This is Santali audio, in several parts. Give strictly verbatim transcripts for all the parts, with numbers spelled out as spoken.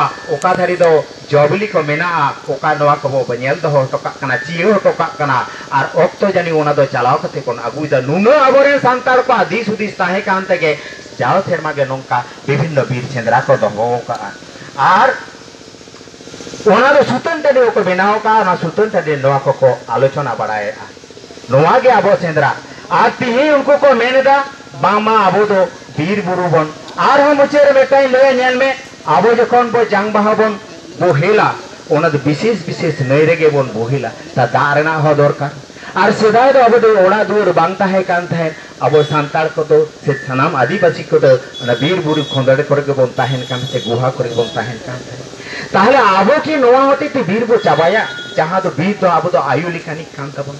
ᱚᱠᱟ ᱫᱷᱟᱨᱮ ᱫᱚ ᱡᱚ ᱵᱤᱞᱤ ᱠᱚ ᱢᱮᱱᱟᱜᱼᱟ, ᱚᱠᱟ ᱱᱚᱣᱟ ᱠᱚᱵᱚ ᱧᱮᱞ ᱫᱚᱦᱚ ᱦᱚᱴᱚ ᱠᱟᱜ ᱠᱟᱱᱟ, ᱪᱤᱭᱟᱹ ᱦᱚᱴᱚ ᱠᱟᱜ ᱠᱟᱱᱟ, ᱟᱨ ᱚᱠᱛᱚ ᱡᱟᱹᱱᱤᱡ ᱚᱱᱟ ᱫᱚ ᱪᱟᱞᱟᱣ ᱠᱟᱛᱮ ᱵᱚᱱ ᱟᱹᱜᱩᱭᱮᱫᱟ᱾ ᱱᱩᱱᱟᱹᱜ ᱟᱵᱚᱨᱮᱱ ᱥᱟᱱᱛᱟᱲ ᱠᱚᱣᱟᱜ ᱫᱤᱥ ᱦᱩᱫᱤᱥ ᱛᱟᱦᱮᱸ ᱠᱟᱱ ᱛᱮᱜᱮ ᱡᱟᱣ ᱥᱮᱨᱢᱟ ᱜᱮ ᱱᱚᱝᱠᱟ ᱵᱤᱵᱷᱤᱱᱱᱚ ᱵᱤᱨ ᱥᱮᱸᱫᱽᱨᱟ ᱠᱚ ᱫᱚᱦᱚ ᱟᱠᱟᱫᱼᱟ᱾ ᱟᱨ ᱚᱱᱟ ᱫᱚ ᱥᱩᱛᱟᱹᱱ ᱴᱟᱺᱰᱤ ᱠᱚ ᱵᱮᱱᱟᱣ ᱟᱠᱟᱫᱼᱟ, ᱚᱱᱟ ᱥᱩᱛᱟᱹᱱ ᱴᱟᱺᱰᱤ ᱱᱚᱣᱟ ᱠᱚᱠᱚ ᱟᱞᱳᱪᱚᱱᱟ ᱵᱟᱲᱟᱭᱮᱫᱼᱟ᱾ ᱱᱚᱣᱟ ᱜᱮ ᱟᱵᱚ ᱥᱮᱸᱫᱽᱨᱟ᱾ ᱟᱨ ᱛᱤᱦᱤᱧ ᱩᱱᱠᱩ ᱠᱚ ᱢᱮᱱ ᱮᱫᱟ, ᱵᱟᱝᱢᱟ ᱟᱵᱚ ᱫᱚ ᱵᱤᱨ ᱵᱩᱨᱩ ᱵᱚᱱ᱾ ᱟᱨᱦᱚᱸ ᱢᱩᱪᱟᱹᱫ ᱨᱮ ᱢᱤᱫᱴᱟᱝ ᱞᱟᱹᱭᱟ, ᱧᱮᱞ ᱢᱮ, ᱟᱵᱚ ᱡᱚᱠᱷᱚᱱ ᱵᱚ ᱡᱟᱝ ᱵᱟᱦᱟ ᱵᱚᱱ ᱵᱳᱦᱮᱞᱟ, ᱚᱱᱟ ᱫᱚ ᱵᱤᱥᱮᱥ ᱵᱤᱥᱮᱥ ᱱᱟᱹᱭ ᱨᱮᱜᱮ ᱵᱚᱱ ᱵᱳᱦᱮᱞᱟ, ᱛᱟ ᱫᱟᱜ ᱨᱮᱱᱟᱜ ᱦᱚᱸ ᱫᱚᱨᱠᱟᱨ᱾ ᱟᱨ ᱥᱮᱫᱟᱭ ᱫᱚ ᱟᱵᱚ ᱫᱚ ᱚᱲᱟᱜ ᱫᱩᱣᱟᱹᱨ ᱵᱟᱝ ᱛᱟᱦᱮᱸ ᱠᱟᱱ ᱛᱟᱦᱮᱸᱫ, ᱟᱵᱚ ᱥᱟᱱᱛᱟᱲ ᱠᱚᱫᱚ ᱥᱮ ᱥᱟᱱᱟᱢ ᱟᱹᱫᱤᱵᱟᱹᱥᱤ ᱠᱚᱫᱚ ᱚᱱᱟ ᱵᱤᱨ ᱵᱩᱨᱩ ᱠᱷᱚᱸᱫᱽᱲᱮ ᱠᱚᱨᱮ ᱜᱮᱵᱚᱱ ᱛᱟᱦᱮᱱ ᱠᱟᱱ ᱛᱟᱦᱮᱸᱫ, ᱜᱩᱦᱟ ᱠᱚᱨᱮ ᱜᱮᱵᱚᱱ ᱛᱟᱦᱮᱱ ᱠᱟᱱ ᱛᱟᱦᱮᱸᱫ᱾ ᱛᱟᱦᱚᱞᱮ ᱟᱵᱚ ᱠᱤ ᱱᱚᱣᱟ ᱦᱚᱛᱮᱡ ᱛᱮ ᱵᱤᱨ ᱵᱚ ᱪᱟᱵᱟᱭᱟ, ᱡᱟᱦᱟᱸ ᱫᱚ ᱵᱤᱨ ᱫᱚ ᱟᱵᱚ ᱫᱚ ᱟᱭᱩ ᱞᱮᱠᱟᱱᱤᱡ ᱠᱟᱱ ᱛᱟᱵᱚᱱᱟ?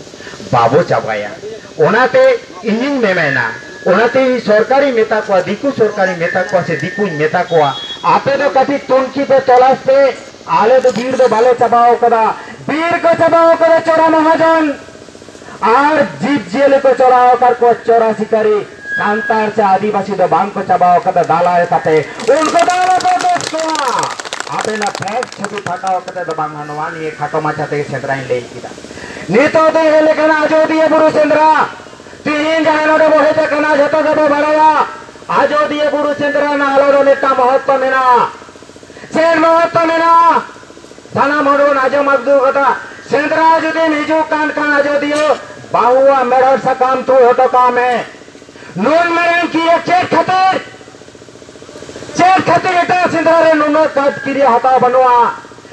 ᱵᱟᱵᱚ ᱪᱟᱵᱟᱭᱟ᱾ ᱚᱱᱟᱛᱮ ᱤᱧᱤᱧ ᱢᱮᱢᱮᱱᱟ, ᱚᱱᱟᱛᱮ ᱤᱧ ᱥᱚᱨᱠᱟᱨᱤᱧ ᱢᱮᱛᱟ ᱠᱚᱣᱟ, ᱫᱤᱠᱩ ᱥᱚᱨᱠᱟᱨᱤᱧ ᱢᱮᱛᱟ ᱠᱚᱣᱟ ᱥᱮ ᱫᱤᱠᱩᱧ ᱢᱮᱛᱟ ᱠᱚᱣᱟ, ᱟᱯᱮ ᱫᱚ ᱠᱟᱹᱴᱤᱡ ᱛᱩᱱᱠᱷᱤ ᱯᱮ ᱛᱚᱞᱟᱥ ᱯᱮ, ᱟᱞᱮ ᱫᱚ ᱵᱤᱨ ᱫᱚ ᱵᱟᱞᱮ ᱪᱟᱵᱟᱣ ᱠᱟᱫᱟ᱾ ᱵᱤᱨ ᱠᱚ ᱪᱟᱵᱟᱣ ᱠᱟᱫᱟ ᱪᱳᱨᱟ ᱢᱟᱦᱟᱡᱚᱱ, ᱟᱨ ᱡᱤᱵᱽ ᱡᱤᱭᱟᱹᱞᱤ ᱠᱚ ᱪᱳᱨᱟᱣ ᱟᱠᱟᱫ ᱠᱚᱣᱟ ᱪᱳᱨᱟ ᱥᱤᱠᱟᱨᱤ᱾ ᱥᱟᱱᱛᱟᱲ ᱥᱮ ᱟᱹᱫᱤᱵᱟᱹᱥᱤ ᱫᱚ ᱵᱟᱝ ᱠᱚ ᱪᱟᱵᱟᱣ ᱠᱟᱫᱟ, ᱫᱟᱞᱟᱭ ᱛᱟᱯᱮ᱾ ᱩᱱᱠᱩ ᱫᱚ ᱟᱞᱚ ᱯᱮ ᱫᱳᱥ ᱠᱚᱣᱟ᱾ ᱟᱯᱮ ᱚᱱᱟ ᱯᱷᱮᱠ ᱪᱷᱚᱵᱤ ᱯᱷᱟᱴᱟᱣ ᱠᱟᱛᱮ ᱫᱚ ᱵᱟᱝ, ᱱᱚᱣᱟ ᱱᱤᱭᱟᱹ ᱠᱷᱟᱴᱚ ᱢᱟᱪᱷᱟ ᱛᱮᱜᱮ ᱥᱮᱸᱫᱽᱨᱟᱧ ᱞᱟᱹᱭ ᱠᱮᱫᱟ᱾ ᱱᱤᱛᱚᱜ ᱫᱚ ᱦᱮᱡ ᱞᱮᱠᱟᱱᱟ ᱟᱡᱚᱫᱤᱭᱟᱹ ᱵᱩᱨᱩ ᱥᱮᱸᱫᱽᱨᱟ᱾ ᱛᱤᱦᱤᱧ ᱡᱟᱦᱟᱸᱭ ᱱᱚᱰᱮ ᱵᱚ ᱦᱮᱡ ᱟᱠᱟᱱᱟ, ᱡᱷᱚᱛᱚ ᱜᱮᱵᱚ ᱵᱟᱲᱟᱭᱟ ᱟᱡᱚᱫᱤᱭᱟᱹ ᱵᱩᱨᱩ ᱥᱮᱸᱫᱽᱨᱟ ᱨᱮᱱᱟᱜ ᱟᱞᱟᱫᱟ ᱢᱤᱫᱴᱟᱝ ᱢᱚᱦᱚᱛᱛᱚ ᱢᱮᱱᱟᱜᱼᱟ᱾ ᱪᱮᱫ ᱢᱚᱦᱚᱛᱛᱚ ᱢᱮᱱᱟᱜᱼᱟ? ᱥᱟᱱᱟᱢ ᱦᱚᱲ ᱵᱚᱱ ᱟᱸᱡᱚᱢ ᱟᱹᱜᱩ ᱠᱟᱫᱟ, ᱥᱮᱸᱫᱽᱨᱟ ᱡᱩᱫᱤᱢ ᱦᱤᱡᱩᱜ ᱠᱟᱱ ᱠᱷᱟᱱ ᱟᱡᱚᱫᱤᱭᱟᱹ, ᱵᱟᱹᱦᱩᱣᱟᱜ ᱢᱮᱲᱦᱮᱫ ᱥᱟᱠᱟᱢ ᱛᱩᱫ ᱦᱚᱴᱚ ᱠᱟᱜ ᱢᱮ᱾ ᱱᱩᱱ ᱢᱟᱨᱟᱝ ᱠᱤᱭᱟᱹ ᱪᱮᱫ ᱠᱷᱟᱹᱛᱤᱨ? ᱪᱮᱫ ᱠᱷᱟᱹᱛᱤᱨ ᱮᱴᱟᱜ ᱥᱮᱸᱫᱽᱨᱟ ᱨᱮ ᱱᱩᱱᱟᱹᱜ ᱠᱟᱡᱽ ᱠᱤᱨᱭᱟᱹ ᱦᱟᱛᱟᱣ ᱵᱟᱹᱱᱩᱜᱼᱟ,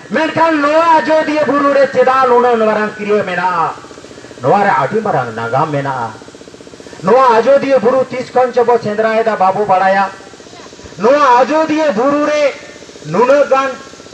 ᱢᱮᱱᱠᱷᱟᱱ ᱱᱚᱣᱟ ᱟᱡᱚᱫᱤᱭᱟᱹ ᱵᱩᱨᱩ ᱨᱮ ᱪᱮᱫᱟᱜ ᱱᱩᱱᱟᱹᱜ ᱢᱟᱨᱟᱝ ᱠᱤᱨᱭᱟᱹ ᱢᱮᱱᱟᱜᱼᱟ? ᱱᱚᱣᱟ ᱨᱮ ᱟᱹᱰᱤ ᱢᱟᱨᱟᱝ ᱱᱟᱜᱟᱢ ᱢᱮᱱᱟᱜᱼᱟ᱾ ᱱᱚᱣᱟ ᱟᱡᱚᱫᱤᱭᱟᱹ ᱵᱩᱨᱩ ᱛᱤᱥ ᱠᱷᱚᱱ ᱪᱚ ᱵᱚ ᱥᱮᱸᱫᱽᱨᱟᱭᱮᱫᱟ, ᱵᱟᱵᱚ ᱵᱟᱲᱟᱭᱟ᱾ ᱱᱚᱣᱟ ᱟᱡᱚᱫᱤᱭᱟᱹ ᱵᱩᱨᱩ ᱨᱮ ᱱᱩᱱᱟᱹᱜ ᱜᱟᱱ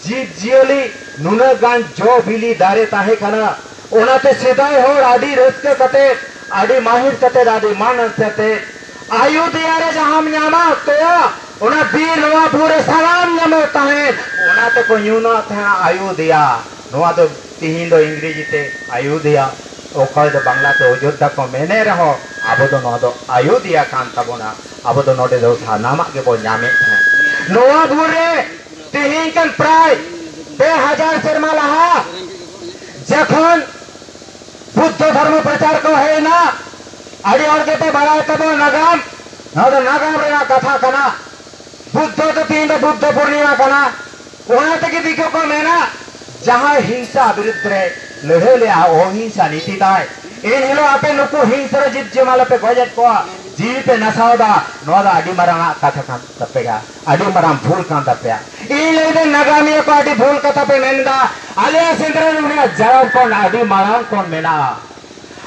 ᱡᱤᱵᱽ ᱡᱤᱭᱟᱹᱞᱤ, ᱱᱩᱱᱟᱹᱜ ᱜᱟᱱ ᱡᱚ ᱵᱤᱞᱤ ᱫᱟᱨᱮ ᱛᱟᱦᱮᱸ ᱠᱟᱱᱟ᱾ ᱚᱱᱟᱛᱮ ᱥᱮᱫᱟᱭ ᱦᱚᱲ ᱟᱹᱰᱤ ᱨᱟᱹᱥᱠᱟᱹ ᱠᱟᱛᱮ, ᱟᱹᱰᱤ ᱢᱟᱹᱦᱤᱨ ᱠᱟᱛᱮ, ᱟᱹᱰᱤ ᱢᱟᱱ ᱠᱟᱛᱮ ᱟᱭᱳᱫᱤᱭᱟ ᱨᱮ ᱡᱟᱦᱟᱸᱢ ᱧᱟᱢᱟ ᱛᱚᱣᱟ, ᱚᱱᱟ ᱵᱤᱨ ᱱᱚᱣᱟ ᱵᱩᱨᱩ ᱨᱮ ᱥᱟᱱᱟᱢ ᱧᱟᱢᱚᱜ ᱛᱟᱦᱮᱸᱫ᱾ ᱚᱱᱟ ᱛᱮᱠᱚ ᱧᱩᱢᱟᱜ ᱛᱟᱦᱮᱸᱫ ᱟᱭᱳᱫᱤᱭᱟ᱾ ᱱᱚᱣᱟ ᱫᱚ ᱛᱤᱦᱤᱧ ᱫᱚ ᱤᱝᱨᱮᱡᱤ ᱛᱮ ᱟᱭᱳᱫᱤᱭᱟ, ᱚᱠᱚᱭ ᱫᱚ ᱵᱟᱝᱞᱟ ᱛᱮ ᱚᱡᱳᱫᱽᱫᱷᱟ ᱠᱚ ᱢᱮᱱᱮ ᱨᱮᱦᱚᱸ, ᱟᱵᱚ ᱫᱚ ᱱᱚᱣᱟ ᱫᱚ ᱟᱭᱳᱫᱤᱭᱟ ᱠᱟᱱ ᱛᱟᱵᱚᱱᱟ᱾ ᱟᱵᱚ ᱫᱚ ᱱᱚᱰᱮ ᱫᱚ ᱥᱟᱱᱟᱢᱟᱜ ᱜᱮᱵᱚ ᱧᱟᱢᱮᱫ ᱛᱟᱦᱮᱸᱫ᱾ ᱱᱚᱣᱟ ᱵᱩᱨᱩ ᱨᱮ ᱛᱤᱦᱤᱧ ᱯᱨᱟᱭ ᱯᱮ ᱦᱟᱡᱟᱨ ᱥᱮᱨᱢᱟ ᱞᱟᱦᱟ ᱡᱚᱠᱷᱚᱱ ᱵᱩᱫᱽᱫᱷᱚ ᱫᱷᱚᱨᱢᱚ ᱯᱨᱚᱪᱟᱨ ᱠᱚ ᱦᱮᱡ ᱮᱱᱟ, ᱟᱹᱰᱤ ᱦᱚᱲ ᱜᱮᱯᱮ ᱵᱟᱲᱟᱭ ᱛᱟᱵᱚᱱ ᱱᱟᱜᱟᱢ, ᱱᱚᱣᱟ ᱫᱚ ᱱᱟᱜᱟᱢ ᱨᱮᱱᱟᱜ ᱠᱟᱛᱷᱟ ᱠᱟᱱᱟ᱾ ᱵᱩᱫᱽᱫᱷᱚ ᱫᱚ ᱛᱤᱦᱤᱧ ᱫᱚ ᱵᱩᱫᱽᱫᱷᱚ ᱯᱩᱨᱱᱤᱢᱟ ᱠᱟᱱᱟ᱾ ᱚᱱᱟ ᱛᱮᱜᱮ ᱫᱤᱠᱩ ᱠᱚ ᱢᱮᱱᱟ, ᱡᱟᱦᱟᱸᱭ ᱦᱤᱝᱥᱟ ᱵᱤᱨᱩᱫᱽ ᱨᱮ ᱞᱟᱹᱲᱦᱟᱹᱭ ᱞᱮᱜᱼᱟ, ᱚᱦᱤᱝᱥᱟ ᱱᱤᱛᱤ ᱛᱟᱭ, ᱮᱱ ᱦᱤᱞᱳᱜ ᱟᱯᱮ ᱱᱩᱠᱩ ᱦᱤᱝᱥᱨᱚ ᱡᱤᱵᱽ ᱡᱤᱭᱟᱹᱞᱤ ᱯᱮ ᱜᱚᱡᱮᱫ ᱠᱚᱣᱟ, ᱡᱤᱣᱤ ᱯᱮ ᱱᱟᱥᱟᱣ ᱮᱫᱟ, ᱱᱚᱣᱟ ᱫᱚ ᱟᱹᱰᱤ ᱢᱟᱨᱟᱝ ᱟᱜ ᱠᱟᱛᱷᱟ ᱠᱟᱱ ᱛᱟᱯᱮᱭᱟ, ᱟᱹᱰᱤ ᱢᱟᱨᱟᱝ ᱵᱷᱩᱞ ᱠᱟᱱ ᱛᱟᱯᱮᱭᱟ᱾ ᱤᱧ ᱞᱟᱹᱭᱫᱟᱹᱧ, ᱱᱟᱜᱟᱢᱤᱭᱟᱹ ᱠᱚ ᱟᱹᱰᱤ ᱵᱷᱩᱞ ᱠᱟᱛᱷᱟ ᱯᱮ ᱢᱮᱱᱫᱟ᱾ ᱟᱞᱮᱭᱟᱜ ᱥᱮᱸᱫᱽᱨᱟ ᱨᱮ ᱩᱱᱤᱭᱟᱜ ᱡᱟᱲᱟᱣ ᱠᱷᱚᱱ ᱟᱹᱰᱤ ᱢᱟᱲᱟᱝ ᱠᱷᱚᱱ ᱢᱮᱱᱟᱜᱼᱟ᱾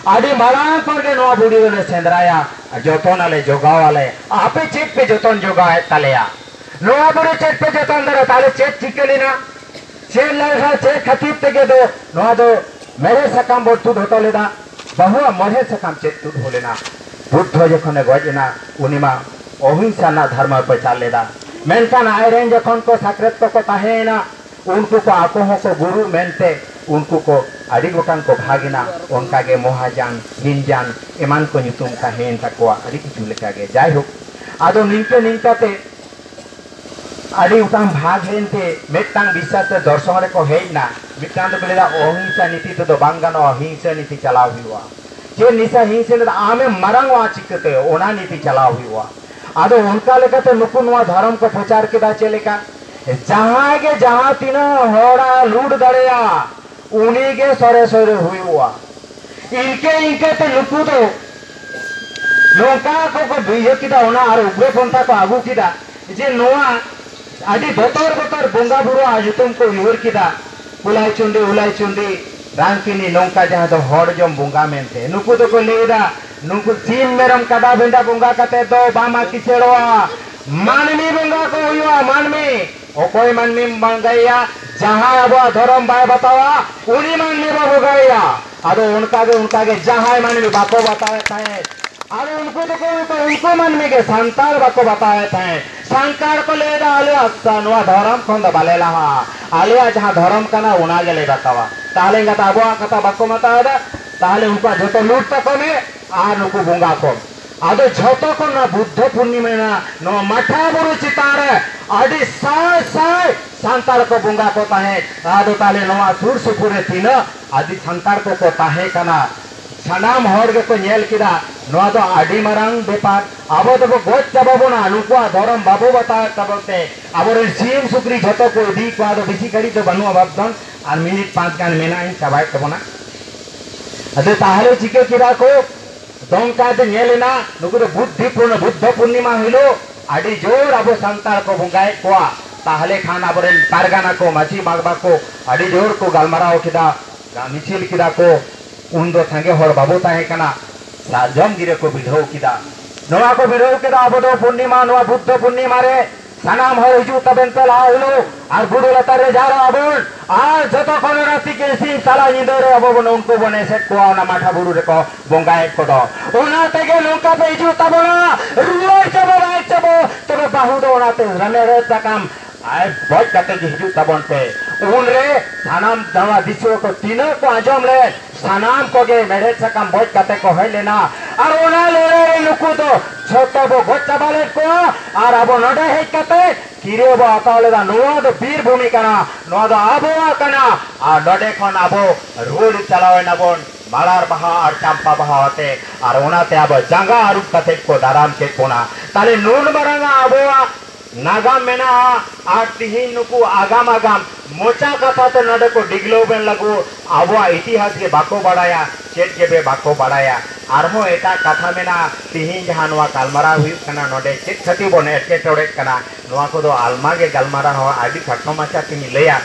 ᱟᱹᱰᱤ ᱢᱟᱲᱟᱝ ᱠᱷᱚᱱ ᱜᱮ ᱱᱚᱣᱟ ᱵᱩᱰᱷᱤ ᱫᱚᱞᱮ ᱥᱮᱸᱫᱽᱨᱟᱭᱟ, ᱡᱚᱛᱚᱱᱟᱞᱮ, ᱡᱚᱜᱟᱣᱟᱞᱮ᱾ ᱟᱯᱮ ᱪᱮᱫ ᱯᱮ ᱡᱚᱛᱚᱱ ᱡᱚᱜᱟᱣᱮᱫ ᱛᱟᱞᱮᱭᱟ? ᱱᱚᱣᱟ ᱵᱩᱨᱩ ᱪᱮᱫ ᱯᱮ ᱡᱚᱛᱚᱱ ᱫᱟᱲᱮ? ᱛᱟᱦᱞᱮ ᱪᱮᱫ ᱪᱤᱠᱟᱹ ᱞᱮᱱᱟ? ᱪᱮᱫ ᱞᱮᱠᱟ, ᱪᱮᱫ ᱠᱷᱟᱹᱛᱤᱨ ᱛᱮᱜᱮ ᱫᱚ ᱱᱚᱣᱟ ᱫᱚ ᱢᱮᱲᱦᱮᱫ ᱥᱟᱠᱟᱢ ᱵᱚ ᱛᱩᱫ ᱦᱚᱴᱚ ᱞᱮᱫᱟ? ᱵᱟᱹᱦᱩᱣᱟᱜ ᱢᱮᱲᱦᱮᱫ ᱥᱟᱠᱟᱢ ᱪᱮᱫ ᱛᱩᱫ ᱦᱩᱭ ᱞᱮᱱᱟ? ᱵᱩᱫᱽᱫᱷᱚ ᱡᱚᱠᱷᱚᱱᱮ ᱜᱚᱡ ᱮᱱᱟ, ᱩᱱᱤ ᱢᱟ ᱚᱦᱤᱝᱥᱟ ᱨᱮᱱᱟᱜ ᱫᱷᱚᱨᱢᱚᱭ ᱯᱨᱚᱪᱟᱨ ᱞᱮᱫᱟ᱾ ᱢᱮᱱᱠᱷᱟᱱ ᱟᱡᱨᱮᱱ ᱡᱚᱠᱷᱚᱱ ᱠᱚ ᱥᱟᱠᱨᱮᱛ ᱠᱚᱠᱚ ᱛᱟᱦᱮᱸᱭᱮᱱᱟ, ᱩᱱᱠᱩ ᱠᱚ ᱟᱠᱚ ᱦᱚᱸᱠᱚ ᱜᱩᱨᱩ ᱢᱮᱱᱛᱮ ᱩᱱᱠᱩ ᱠᱚ ᱟᱹᱰᱤ ᱜᱚᱴᱟᱝ ᱠᱚ ᱵᱷᱟᱜᱽ ᱮᱱᱟ᱾ ᱚᱱᱠᱟᱜᱮ ᱢᱚᱦᱟᱡᱟᱱ, ᱦᱤᱱᱡᱟᱱ ᱮᱢᱟᱱ ᱠᱚ ᱧᱩᱛᱩᱢ ᱛᱟᱦᱮᱸᱭᱮᱱ ᱛᱟᱠᱚᱣᱟ, ᱟᱹᱰᱤ ᱠᱤᱪᱷᱩ ᱞᱮᱠᱟᱜᱮ᱾ ᱡᱟᱭᱦᱳᱠ, ᱟᱫᱚ ᱱᱤᱝᱠᱟᱹ ᱱᱤᱝᱠᱟᱹᱛᱮ ᱟᱹᱰᱤ ᱜᱚᱴᱟᱝ ᱵᱷᱟᱜᱽ ᱮᱱᱛᱮ ᱢᱤᱫᱴᱟᱝ ᱵᱤᱥᱥᱟᱥ ᱨᱮ ᱫᱚᱨᱥᱚᱱ ᱨᱮᱠᱚ ᱦᱮᱡ ᱮᱱᱟ᱾ ᱢᱤᱫᱴᱟᱝ ᱫᱚᱠᱚ ᱞᱟᱹᱭᱫᱟ, ᱚᱦᱤᱝᱥᱟ ᱱᱤᱛᱤ ᱛᱮᱫᱚ ᱵᱟᱝ ᱜᱟᱱᱚᱜᱼᱟ, ᱦᱤᱝᱥᱟᱹ ᱱᱤᱛᱤ ᱪᱟᱞᱟᱣ ᱦᱩᱭᱩᱜᱼᱟ᱾ ᱪᱮᱫ ᱱᱤᱥᱟ ᱦᱤᱝᱥᱟᱹ ᱞᱮᱫᱟ, ᱟᱢᱮᱢ ᱢᱟᱨᱟᱝ ᱚᱜᱼᱟ ᱪᱤᱠᱟᱹᱛᱮ? ᱚᱱᱟ ᱱᱤᱛᱤ ᱪᱟᱞᱟᱣ ᱦᱩᱭᱩᱜᱼᱟ᱾ ᱟᱫᱚ ᱚᱱᱠᱟ ᱞᱮᱠᱟᱛᱮ ᱱᱩᱠᱩ ᱱᱚᱣᱟ ᱫᱷᱚᱨᱚᱢ ᱠᱚ ᱯᱨᱚᱪᱟᱨ ᱠᱮᱫᱟ᱾ ᱪᱮᱫ ᱞᱮᱠᱟ? ᱡᱟᱦᱟᱸᱭ ᱜᱮ ᱡᱟᱦᱟᱸ ᱛᱤᱱᱟᱹᱜ ᱦᱚᱲᱟᱜ ᱞᱩᱴ ᱫᱟᱲᱮᱭᱟᱜᱼᱟ, ᱩᱱᱤ ᱜᱮ ᱥᱚᱨᱮᱥ ᱦᱚᱲᱮ ᱦᱩᱭᱩᱜᱼᱟ᱾ ᱤᱱᱠᱟᱹ ᱤᱱᱠᱟᱹ ᱛᱮ ᱱᱩᱠᱩ ᱫᱚ ᱱᱚᱝᱠᱟ ᱠᱚ, ᱠᱚ ᱤᱭᱟᱹ ᱠᱮᱫᱟ, ᱚᱱᱟ ᱟᱨ ᱩᱜᱽᱨᱚ ᱯᱚᱱᱛᱷᱟ ᱠᱚ ᱟᱹᱜᱩ ᱠᱮᱫᱟ, ᱡᱮ ᱱᱚᱣᱟ ᱟᱹᱰᱤ ᱵᱚᱛᱚᱨ ᱵᱚᱛᱚᱨ ᱵᱚᱸᱜᱟ ᱵᱩᱨᱩᱣᱟᱜ ᱧᱩᱛᱩᱢ ᱠᱚ ᱩᱭᱦᱟᱹᱨ ᱠᱮᱫᱟ᱾ ᱩᱞᱟᱭ ᱪᱩᱱᱰᱤ, ᱩᱞᱟᱭ ᱪᱩᱱᱰᱤ, ᱨᱟᱝᱠᱤᱱᱤ, ᱱᱚᱝᱠᱟ ᱡᱟᱦᱟᱸ ᱫᱚ ᱦᱚᱲ ᱡᱚᱢ ᱵᱚᱸᱜᱟ ᱢᱮᱱᱛᱮ᱾ ᱱᱩᱠᱩ ᱫᱚᱠᱚ ᱞᱟᱹᱭ ᱮᱫᱟ, ᱱᱩᱠᱩ ᱥᱤᱢ ᱢᱮᱨᱚᱢ ᱠᱟᱰᱟ ᱵᱷᱮᱰᱟ ᱵᱚᱸᱜᱟ ᱠᱟᱛᱮ ᱫᱚ ᱵᱟᱝ ᱠᱤᱥᱟᱹᱲᱚᱜᱼᱟ, ᱢᱟᱹᱱᱢᱤ ᱵᱚᱸᱜᱟ ᱠᱚ ᱦᱩᱭᱩᱜᱼᱟ, ᱢᱟᱹᱱᱢᱤ᱾ ᱚᱠᱚᱭ ᱢᱟᱹᱱᱢᱤᱢ ᱵᱚᱸᱜᱟᱭᱟ? ᱡᱟᱦᱟᱸᱭ ᱟᱵᱚᱣᱟᱜ ᱫᱷᱚᱨᱚᱢ ᱵᱟᱭ ᱵᱟᱛᱟᱣᱟ, ᱩᱱᱤ ᱢᱟᱹᱱᱢᱤ ᱵᱚ ᱵᱚᱸᱜᱟᱭᱟ᱾ ᱟᱫᱚ ᱚᱱᱠᱟᱜᱮ, ᱚᱱᱠᱟᱜᱮ ᱡᱟᱦᱟᱸᱭ ᱢᱟᱹᱱᱢᱤ ᱵᱟᱠᱚ ᱵᱟᱛᱟᱣᱮᱫ ᱛᱟᱦᱮᱸᱫ, ᱟᱫᱚ ᱩᱱᱠᱩ ᱫᱚᱠᱚ, ᱩᱱᱠᱩ ᱢᱟᱹᱱᱢᱤ ᱜᱮ ᱥᱟᱱᱛᱟᱲ ᱵᱟᱠᱚ ᱵᱟᱛᱟᱣᱮᱫ ᱛᱟᱦᱮᱸᱫ᱾ ᱥᱟᱱᱛᱟᱲ ᱠᱚ ᱞᱟᱹᱭ ᱮᱫᱟ, "ᱟᱞᱮᱭᱟᱜ ᱥᱟ-, ᱱᱚᱣᱟ ᱫᱷᱚᱨᱚᱢ ᱠᱷᱚᱱ ᱫᱚ ᱵᱟᱞᱮ ᱞᱟᱦᱟᱜᱼᱟ, ᱟᱞᱮᱭᱟᱜ ᱡᱟᱦᱟᱸ ᱫᱷᱚᱨᱚᱢ ᱠᱟᱱᱟ ᱚᱱᱟ ᱜᱮᱞᱮ ᱵᱟᱛᱟᱣᱟ᱾" ᱛᱟᱦᱞᱮ ᱮᱱᱠᱷᱟᱱ ᱟᱵᱚᱣᱟᱜ ᱠᱟᱛᱷᱟ ᱵᱟᱠᱚ ᱵᱟᱛᱟᱣ ᱮᱫᱟ, ᱛᱟᱦᱞᱮ ᱩᱱᱠᱩᱣᱟᱜ ᱡᱷᱚᱛᱚ ᱞᱩᱴ ᱛᱟᱠᱚ ᱢᱮ ᱟᱨ ᱱᱩᱠᱩ ᱵᱚᱸᱜᱟ ᱠᱚ᱾ ᱟᱫᱚ ᱡᱷᱚᱛᱚ ᱠᱷᱚᱱ ᱱᱚᱣᱟ ᱵᱩᱫᱽᱫᱷᱚ ᱯᱩᱨᱱᱤᱢᱟ ᱨᱮᱱᱟᱜ ᱱᱚᱣᱟ ᱢᱟᱴᱷᱟ ᱵᱩᱨᱩ ᱪᱮᱛᱟᱱ ᱨᱮ ᱟᱹᱰᱤ ᱥᱟᱭ ᱥᱟᱭ ᱥᱟᱱᱛᱟᱲ ᱠᱚ ᱵᱚᱸᱜᱟ ᱠᱚ ᱛᱟᱦᱮᱸᱫ᱾ ᱟᱫᱚ ᱛᱟᱦᱞᱮ ᱱᱚᱣᱟ ᱥᱩᱨ ᱥᱩᱯᱩᱨ ᱨᱮ ᱛᱤᱱᱟᱹᱜ ᱟᱹᱫᱤ ᱥᱟᱱᱛᱟᱲ ᱠᱚᱠᱚ ᱛᱟᱦᱮᱸ ᱠᱟᱱᱟ, ᱥᱟᱱᱟᱢ ᱦᱚᱲ ᱜᱮᱠᱚ ᱧᱮᱞ ᱠᱮᱫᱟ᱾ ᱱᱚᱣᱟ ᱫᱚ ᱟᱹᱰᱤ ᱢᱟᱨᱟᱝ ᱵᱮᱯᱟᱨ᱾ ᱟᱵᱚ ᱫᱚᱵᱚ ᱜᱚᱡ ᱪᱟᱵᱟ ᱵᱚᱱᱟ, ᱱᱩᱠᱩᱣᱟᱜ ᱫᱷᱚᱨᱚᱢ ᱵᱟᱵᱚ ᱵᱟᱛᱟᱣᱮᱫ ᱛᱟᱵᱚᱱ ᱛᱮ ᱟᱵᱚᱨᱮᱱ ᱥᱤᱢ ᱥᱩᱠᱨᱤ ᱡᱷᱚᱛᱚ ᱠᱚ ᱤᱫᱤᱭᱮᱫ ᱠᱚᱣᱟ᱾ ᱟᱫᱚ ᱵᱮᱥᱤ ᱜᱷᱟᱹᱲᱤᱡ ᱫᱚ ᱵᱟᱹᱱᱩᱜᱼᱟ ᱵᱟᱯᱫᱚᱱ, ᱟᱨ ᱢᱤᱱᱤᱴ ᱯᱟᱸᱪ ᱜᱟᱱ ᱢᱮᱱᱟᱜᱼᱟ, ᱤᱧ ᱪᱟᱵᱟᱭᱮᱫ ᱛᱟᱵᱚᱱᱟ᱾ ᱟᱫᱚ ᱛᱟᱦᱞᱮ ᱪᱤᱠᱟᱹ ᱠᱮᱫᱟ ᱠᱚ? ᱫᱚᱝᱠᱟ ᱛᱮ ᱧᱮᱞ ᱮᱱᱟ, ᱱᱩᱠᱩ ᱫᱚ ᱵᱩᱫᱽᱫᱷᱤ ᱯᱩᱨᱱᱚ, ᱵᱩᱫᱽᱫᱷᱚ ᱯᱩᱨᱱᱤᱢᱟ ᱦᱤᱞᱳᱜ ᱟᱹᱰᱤ ᱡᱳᱨ ᱟᱵᱚ ᱥᱟᱱᱛᱟᱲ ᱠᱚ ᱵᱚᱸᱜᱟᱭᱮᱫ ᱠᱚᱣᱟ᱾ ᱛᱟᱦᱞᱮ ᱠᱷᱟᱱ ᱟᱵᱚᱨᱮᱱ ᱯᱟᱨᱜᱟᱱᱟ ᱠᱚ, ᱢᱟᱹᱡᱷᱤ ᱵᱟᱵᱟ ᱠᱚ ᱟᱹᱰᱤ ᱡᱳᱨ ᱠᱚ ᱜᱟᱞᱢᱟᱨᱟᱣ ᱠᱮᱫᱟ, ᱜᱟ-, ᱢᱤᱪᱷᱤᱞ ᱠᱮᱫᱟ ᱠᱚ᱾ ᱩᱱ ᱫᱚ ᱥᱟᱸᱜᱮ ᱦᱚᱲ ᱵᱟᱵᱚ ᱛᱟᱦᱮᱸ ᱠᱟᱱᱟ, ᱥᱟᱨᱡᱚᱢ ᱜᱤᱨᱟᱹ ᱠᱚ ᱵᱤᱰᱷᱟᱹᱣ ᱠᱮᱫᱟ᱾ ᱱᱚᱣᱟ ᱠᱚ ᱵᱤᱰᱷᱟᱹᱣ ᱠᱮᱫᱟ, ᱟᱵᱚ ᱫᱚ ᱯᱩᱨᱱᱤᱢᱟ, ᱱᱚᱣᱟ ᱵᱩᱫᱽᱫᱷᱚ ᱯᱩᱨᱱᱤᱢᱟ ᱨᱮ ᱥᱟᱱᱟᱢ ᱦᱚᱲ ᱦᱤᱡᱩᱜ ᱛᱟᱵᱮᱱ ᱯᱮ ᱞᱟᱦᱟ ᱦᱤᱞᱳᱜ, ᱟᱨ ᱵᱩᱨᱩ ᱞᱟᱛᱟᱨ ᱨᱮ ᱡᱟᱣᱨᱟᱜ ᱟᱵᱚᱱ, ᱟᱨ ᱡᱚᱛᱚ ᱠᱷᱚᱱ ᱚᱱᱟ ᱛᱤᱠᱤᱱ ᱥᱤᱧ ᱛᱟᱞᱟ ᱧᱤᱫᱟᱹ ᱨᱮ ᱟᱵᱚ ᱵᱚᱱ ᱩᱱᱠᱩ ᱵᱚᱱ ᱮᱥᱮᱫ ᱠᱚᱣᱟ ᱚᱱᱟ ᱢᱟᱴᱷᱟ ᱵᱩᱨᱩ ᱨᱮᱠᱚ ᱵᱚᱸᱜᱟᱭᱮᱫ ᱠᱚᱫᱚ᱾ ᱚᱱᱟ ᱛᱮᱜᱮ ᱱᱚᱝᱠᱟ ᱯᱮ ᱦᱤᱡᱩᱜ ᱛᱟᱵᱚᱱᱟ, ᱨᱩᱣᱟᱹᱲ ᱪᱟᱵᱚ ᱵᱟᱭ ᱪᱟᱵᱚ, ᱛᱚᱵᱮ ᱵᱟᱹᱦᱩ ᱫᱚ ᱚᱱᱟᱛᱮ ᱨᱮᱢᱮᱲᱮᱫ ᱥᱟᱠᱟᱢ ᱟᱨ ᱵᱚᱡ ᱠᱟᱛᱮ ᱜᱮ ᱦᱤᱡᱩᱜ ᱛᱟᱵᱚᱱ ᱯᱮ᱾ ᱩᱱᱨᱮ ᱥᱟᱱᱟᱢ ᱱᱟᱣᱟ ᱫᱤᱥᱩᱣᱟᱹ ᱠᱚ ᱛᱤᱱᱟᱹᱜ ᱠᱚ ᱟᱸᱡᱚᱢ ᱞᱮᱫ, ᱥᱟᱱᱟᱢ ᱠᱚᱜᱮ ᱢᱮᱲᱦᱮᱫ ᱥᱟᱠᱟᱢ ᱵᱚᱡ ᱠᱟᱛᱮ ᱠᱚ ᱦᱮᱡ ᱞᱮᱱᱟ᱾ ᱟᱨ ᱚᱱᱟ ᱞᱟᱹᱲᱦᱟᱹᱭ ᱨᱮ ᱱᱩᱠᱩ ᱫᱚ ᱡᱷᱚᱛᱚ ᱵᱚ ᱜᱚᱡ ᱪᱟᱵᱟ ᱞᱮᱫ ᱠᱚᱣᱟ᱾ ᱟᱨ ᱟᱵᱚ ᱱᱚᱰᱮ ᱦᱮᱡ ᱠᱟᱛᱮ ᱠᱤᱨᱭᱟᱹ ᱵᱚ ᱦᱟᱛᱟᱣ ᱞᱮᱫᱟ᱾ ᱱᱚᱣᱟ ᱫᱚ ᱵᱤᱨ ᱵᱷᱩᱢᱤ ᱠᱟᱱᱟ, ᱱᱚᱣᱟ ᱫᱚ ᱟᱵᱚᱣᱟᱜ ᱠᱟᱱᱟ᱾ ᱟᱨ ᱱᱚᱰᱮ ᱠᱷᱚᱱ ᱟᱵᱚ ᱨᱩᱣᱟᱹᱲ ᱪᱟᱞᱟᱣ ᱮᱱᱟ ᱵᱚᱱ ᱢᱟᱲᱟᱨ ᱵᱟᱦᱟ ᱟᱨ ᱪᱟᱢᱯᱟ ᱵᱟᱦᱟ ᱟᱛᱮ᱾ ᱟᱨ ᱚᱱᱟᱛᱮ ᱟᱵᱚ ᱡᱟᱸᱜᱟ ᱟᱹᱨᱩᱵ ᱠᱟᱛᱮ ᱠᱚ ᱫᱟᱨᱟᱢ ᱠᱮᱫ ᱵᱚᱱᱟ᱾ ᱛᱟᱦᱞᱮ ᱱᱩᱱ ᱢᱟᱨᱟᱝ ᱟᱵᱚᱣᱟᱜ ᱱᱟᱜᱟᱢ ᱢᱮᱱᱟᱜᱼᱟ᱾ ᱟᱨ ᱛᱤᱦᱤᱧ ᱱᱩᱠᱩ ᱟᱜᱟᱢ ᱟᱜᱟᱢ ᱢᱚᱪᱟ ᱠᱟᱛᱷᱟ ᱛᱮ ᱱᱚᱰᱮ ᱠᱚ ᱰᱤᱜᱽᱞᱟᱹᱣ ᱵᱮᱱ ᱞᱟᱹᱜᱩ, ᱟᱵᱚᱣᱟᱜ ᱤᱛᱤᱦᱟᱥ ᱜᱮ ᱵᱟᱠᱚ ᱵᱟᱲᱟᱭᱟ, ᱪᱮᱫ ᱜᱮ ᱵᱮ ᱵᱟᱠᱚ ᱵᱟᱲᱟᱭᱟ᱾ ᱟᱨᱦᱚᱸ ᱮᱴᱟᱜ ᱠᱟᱛᱷᱟ ᱢᱮᱱᱟᱜᱼᱟ, ᱛᱤᱦᱤᱧ ᱡᱟᱦᱟᱸ ᱱᱚᱣᱟ ᱜᱟᱞᱢᱟᱨᱟᱣ ᱦᱩᱭᱩᱜ ᱠᱟᱱᱟ, ᱱᱚᱰᱮ ᱪᱮᱫ ᱠᱷᱟᱹᱛᱤᱨ ᱵᱚᱱ ᱮᱴᱠᱮᱴᱚᱬᱮᱜ ᱠᱟᱱᱟ, ᱱᱚᱣᱟ ᱠᱚᱫᱚ ᱟᱞᱢᱟ ᱜᱮ ᱜᱟᱞᱢᱟᱨᱟᱣ ᱦᱚᱸ ᱟᱹᱰᱤ ᱠᱷᱟᱴᱚ ᱢᱟᱪᱷᱟ ᱛᱤᱧ ᱞᱟᱹᱭᱟ᱾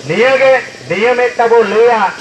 ᱱᱤᱭᱟᱹ ᱜᱮ, ᱱᱤᱭᱟᱹ ᱢᱤᱫᱴᱟᱝ ᱵᱚ ᱞᱟᱹᱭᱟ,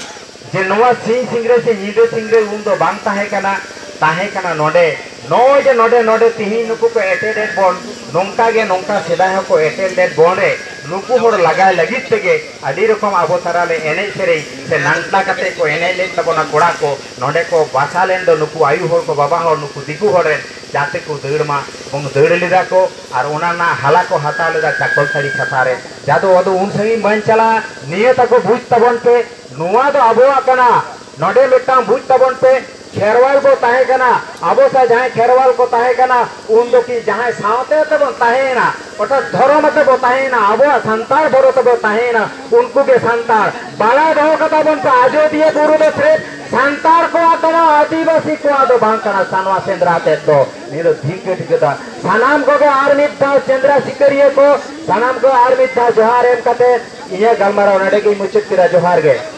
ᱡᱮ ᱱᱚᱣᱟ ᱥᱤᱧ ᱥᱤᱝᱨᱟᱹᱭ ᱥᱮ ᱧᱤᱫᱟᱹ ᱥᱤᱝᱨᱟᱹᱭ ᱩᱱ ᱫᱚ ᱵᱟᱝ ᱛᱟᱦᱮᱸ ᱠᱟᱱᱟ, ᱛᱟᱦᱮᱸ ᱠᱟᱱᱟ ᱱᱚᱰᱮ᱾ ᱱᱚᱜᱼᱚᱭ ᱡᱮ ᱱᱚᱰᱮ, ᱱᱚᱰᱮ ᱛᱤᱦᱤᱧ ᱱᱩᱠᱩ ᱠᱚ ᱮᱴᱮᱫ ᱮᱫ ᱵᱚᱱ, ᱱᱚᱝᱠᱟ ᱜᱮ ᱱᱚᱝᱠᱟ ᱥᱮᱫᱟᱭ ᱦᱚᱸᱠᱚ ᱮᱴᱮᱫ ᱞᱮᱫ ᱵᱚᱱ ᱨᱮ, ᱱᱩᱠᱩ ᱦᱚᱲ ᱞᱟᱜᱟᱭ ᱞᱟᱹᱜᱤᱫ ᱛᱮᱜᱮ ᱟᱹᱰᱤ ᱨᱚᱠᱚᱢ ᱟᱵᱚ ᱛᱟᱞᱟ ᱨᱮ ᱮᱱᱮᱡ ᱥᱮᱨᱮᱧ ᱥᱮ ᱱᱟᱱᱴᱟ ᱠᱟᱛᱮ ᱠᱚ ᱮᱱᱮᱡ ᱞᱮᱫ ᱛᱟᱵᱚᱱᱟ ᱠᱚᱲᱟ ᱠᱚ᱾ ᱱᱚᱰᱮ ᱠᱚ ᱵᱟᱥᱟ ᱞᱮᱱ ᱫᱚ ᱱᱩᱠᱩ ᱟᱭᱩ ᱦᱚᱲ ᱠᱚ, ᱵᱟᱵᱟ ᱦᱚᱲ, ᱱᱩᱠᱩ ᱫᱤᱠᱩ ᱦᱚᱲ ᱨᱮᱱ, ᱡᱟᱛᱮ ᱠᱚ ᱫᱟᱹᱲ ᱢᱟ, ᱮᱵᱚᱝ ᱫᱟᱹᱲ ᱞᱮᱫᱟ ᱠᱚ᱾ ᱟᱨ ᱚᱱᱟ ᱨᱮᱱᱟᱜ ᱦᱟᱞᱟ ᱠᱚ ᱦᱟᱛᱟᱣ ᱞᱮᱫᱟ ᱪᱟᱠᱚᱞᱛᱟᱹᱲᱤ ᱪᱷᱟᱛᱟ ᱨᱮ᱾ ᱡᱟᱫᱚ ᱟᱫᱚ ᱩᱱ ᱥᱟᱺᱜᱤᱧ ᱵᱟᱹᱧ ᱪᱟᱞᱟᱜᱼᱟ, ᱱᱤᱭᱟᱹ ᱛᱟᱠᱚ ᱵᱩᱡᱽ ᱛᱟᱵᱚᱱ ᱯᱮ, ᱱᱚᱣᱟ ᱫᱚ ᱟᱵᱚᱣᱟᱜ ᱠᱟᱱᱟ᱾ ᱱᱚᱰᱮ ᱢᱤᱫᱴᱟᱝ ᱵᱩᱡᱽ ᱛᱟᱵᱚᱱ ᱯᱮ, ᱠᱷᱮᱨᱣᱟᱞ ᱵᱚ ᱛᱟᱦᱮᱸ ᱠᱟᱱᱟ, ᱟᱵᱚ ᱥᱟᱶ ᱡᱟᱦᱟᱸᱭ ᱠᱷᱮᱨᱣᱟᱞ ᱠᱚ ᱛᱟᱦᱮᱸ ᱠᱟᱱᱟ, ᱩᱱ ᱫᱚ ᱠᱤ ᱡᱟᱦᱟᱸᱭ ᱥᱟᱶᱛᱮ ᱛᱮᱵᱚᱱ ᱛᱟᱦᱮᱸᱭᱮᱱᱟ, ᱚᱨᱛᱷᱟᱛ ᱫᱷᱚᱨᱚᱢ ᱟᱛᱮ ᱵᱚ ᱛᱟᱦᱮᱸᱭᱮᱱᱟ, ᱟᱵᱚᱣᱟᱜ ᱥᱟᱱᱛᱟᱲ ᱫᱷᱚᱨᱚᱢ ᱛᱮᱵᱚ ᱛᱟᱦᱮᱸᱭᱮᱱᱟ, ᱩᱱᱠᱩ ᱜᱮ ᱥᱟᱱᱛᱟᱲ᱾ ᱵᱟᱲᱟᱭ ᱫᱚᱦᱚ ᱠᱟᱛᱟ ᱵᱚᱱ ᱯᱮ, ᱟᱡᱚᱫᱤᱭᱟᱹ ᱵᱩᱨᱩ ᱫᱚ ᱥᱤᱨᱯ ᱥᱟᱱᱛᱟᱲ ᱠᱚᱣᱟᱜ ᱠᱟᱱᱟ, ᱟᱹᱫᱤᱵᱟᱹᱥᱤ ᱠᱚᱣᱟᱜ ᱫᱚ ᱵᱟᱝ ᱠᱟᱱᱟ᱾ ᱥᱟᱱᱣᱟ ᱥᱮᱸᱫᱽᱨᱟ ᱛᱮᱫ ᱫᱚ ᱱᱤᱭᱟᱹ ᱫᱚ ᱴᱷᱤᱠ ᱜᱮ ᱴᱷᱤᱠ ᱫᱟ᱾ ᱥᱟᱱᱟᱢ ᱠᱚᱜᱮ ᱟᱨ ᱢᱤᱫ ᱫᱷᱟᱣ ᱥᱮᱸᱫᱽᱨᱟ ᱥᱤᱠᱟᱹᱨᱤᱭᱟᱹ ᱠᱚ, ᱥᱟᱱᱟᱢ ᱠᱚ ᱟᱨ ᱢᱤᱫ ᱫᱷᱟᱣ ᱡᱚᱦᱟᱨ ᱮᱢ ᱠᱟᱛᱮ ᱤᱧᱟᱹᱜ ᱜᱟᱞᱢᱟᱨᱟᱣ ᱱᱚᱰᱮ ᱜᱮᱧ ᱢᱩᱪᱟᱹᱫ ᱠᱮᱫᱟ᱾ ᱡᱚᱦᱟᱨ ᱜᱮ᱾